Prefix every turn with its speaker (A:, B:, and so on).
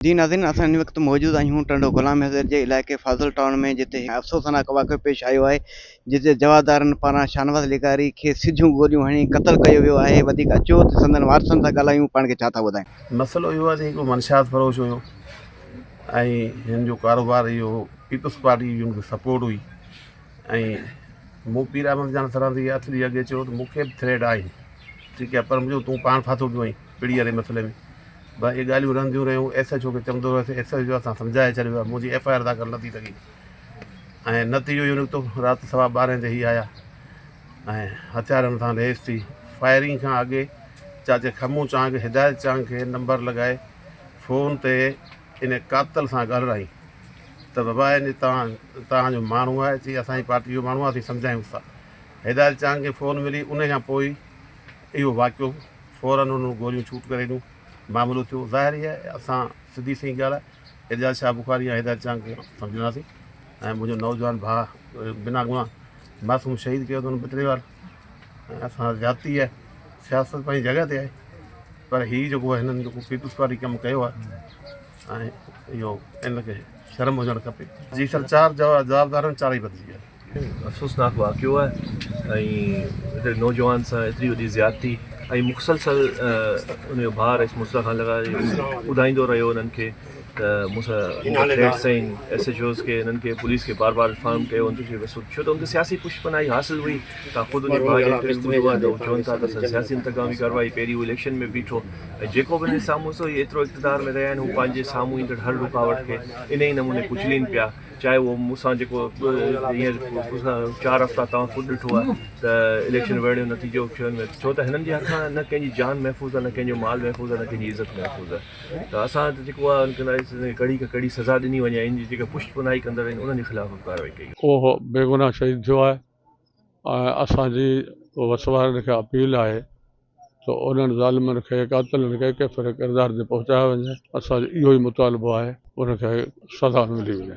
A: جي ناظرين اسان هن وقت موجود آهيون ٽنڊو غلام حيدر جي علائقي فاضل ٽائون ۾ جتي هڪ افسوسناڪ واقعو پيش آيو آهي جتي جوابدارن پاران شاهنواز لغاري کي سڌيون گوليون هڻي قتل ڪيو ويو آهي وڌيڪ اچو ته سندن وارثن سان ڳالهايون پاڻ کي ڇا ٿا ٻڌائين.
B: مسئلو اهو آهي ته هڪڙو منشيات فروش هيو ۽ هن جو ڪاروبار اهو هو پيپلز پارٽي جي هن کي سپورٽ هئي ۽ مون پير احمد جان سرهندي کي اٺ ڏينهن اڳي چيو ته مون کي به ٿريٽ آهن ٺيڪ آهي پر منهنجو تون پاڻ ڦاٿو پيو آهين پڙي واري مسئلي ۾ بس اهي ڳالهيون رهنديون رهيون ايس ايڇ او کي چوندو رهيس ايس ايڇ او اسان سمجهائي ڇڏيو آهي منهنجي ايف I R داخل نه ٿي سگهي ۽ نتيجو اهو نڪتو رات سوا ٻارهين تي هي آيا ۽ هٿيارن سان ريس ٿي فائرنگ کان اڳي چاچي کمون چانگ هدايت چانگ کي نمبر لڳائي فون تي ان قاتل سان ڳالهرائي ته بابا ان توهان توهان جو ماڻهو آهي چي اسان جي پارٽي جو ماڻهو آهي اسين سمجهايونس ٿا هدايت چانگ کي فون ملي ان کان پوء اهو واقعو فورن انهن گوليون ڇوٽ ڪري ڏنيون معاملو ٿيو ظاهر هي آهي اسان سڌي سئين ڳالهه آهي اعجاز شاهه بخاري يا هدايت چانگ کي سمجهنداسين ۽ منهنجو نوجوان ڀاء بنا گناهه معصوم شهيد ڪيو اٿن ٻچڙي وار ۽ اسان زيادتي آهي سياست پنهنجي جڳهه تي آهي پر هي جيڪو هنن جيڪو پيپلز پارٽي ڪم ڪيو آهي ۽ اهو ان کي شرم هجڻ کپي جي سر چار جوابدار آهن چارئي بدلجي ويا.
C: افسوسناڪ واقعو آهي ۽ هڪڙي نوجوان سان ايتري وڏي زيادتي ۽ مسلسل ان جو ڀاء رئيس مصطفيٰ خان لغاري ٻڌائيندو رهيو انهن کي ته مون سان ٿريٽس آهن ايس ايڇ اوز کي انهن کي پوليس کي بار بار انفارم ڪيو ان کي ڇو ته ان کي سياسي پشت پناهي حاصل هئي تان خود ان ڀاء جي انٽرويو ٻڌو آهي ته هو چون ٿا ته اسان سياسي انتقامي ڪارروائي پهرين هو اليڪشن ۾ بيٺو ۽ جيڪو به ان جي سامهون سو هي ايترو اقتدار ۾ رهيا آهن هو پنهنجي سامهون ايندڙ هر رڪاوٽ کي انهي نموني ڪچلين پيا چاهي اهو مون سان جيڪو هينئر چار هفتا توهان خود ڏٺو آهي ته اليڪشن وڙهڻ جو نتيجو ٿيو ۾ ڇو ته هنن جي هٿان نه ڪنهن جي جان محفوظ آهي نه ڪنهن جو مال محفوظ آهي نه ڪنهن جي عزت محفوظ آهي ته اسان ته جيڪو آهي ڪڙي کان ڪڙي سزا ڏني وڃي ۽ جي جيڪا پشت پناهي ڪندڙ آهن انهن جي خلاف به ڪارروائي ڪئي وڃي.
D: اهو بيگناهه شهيد ٿيو آهي ۽ اسان جي وس وارن کي اپيل آهي ته انهن ظالمن کي قاتلن کي ڪيفر ڪردار تي پهچايو وڃي اسان جو اهو ئي مطالبو آهي انهن کي سزا ملي وڃي.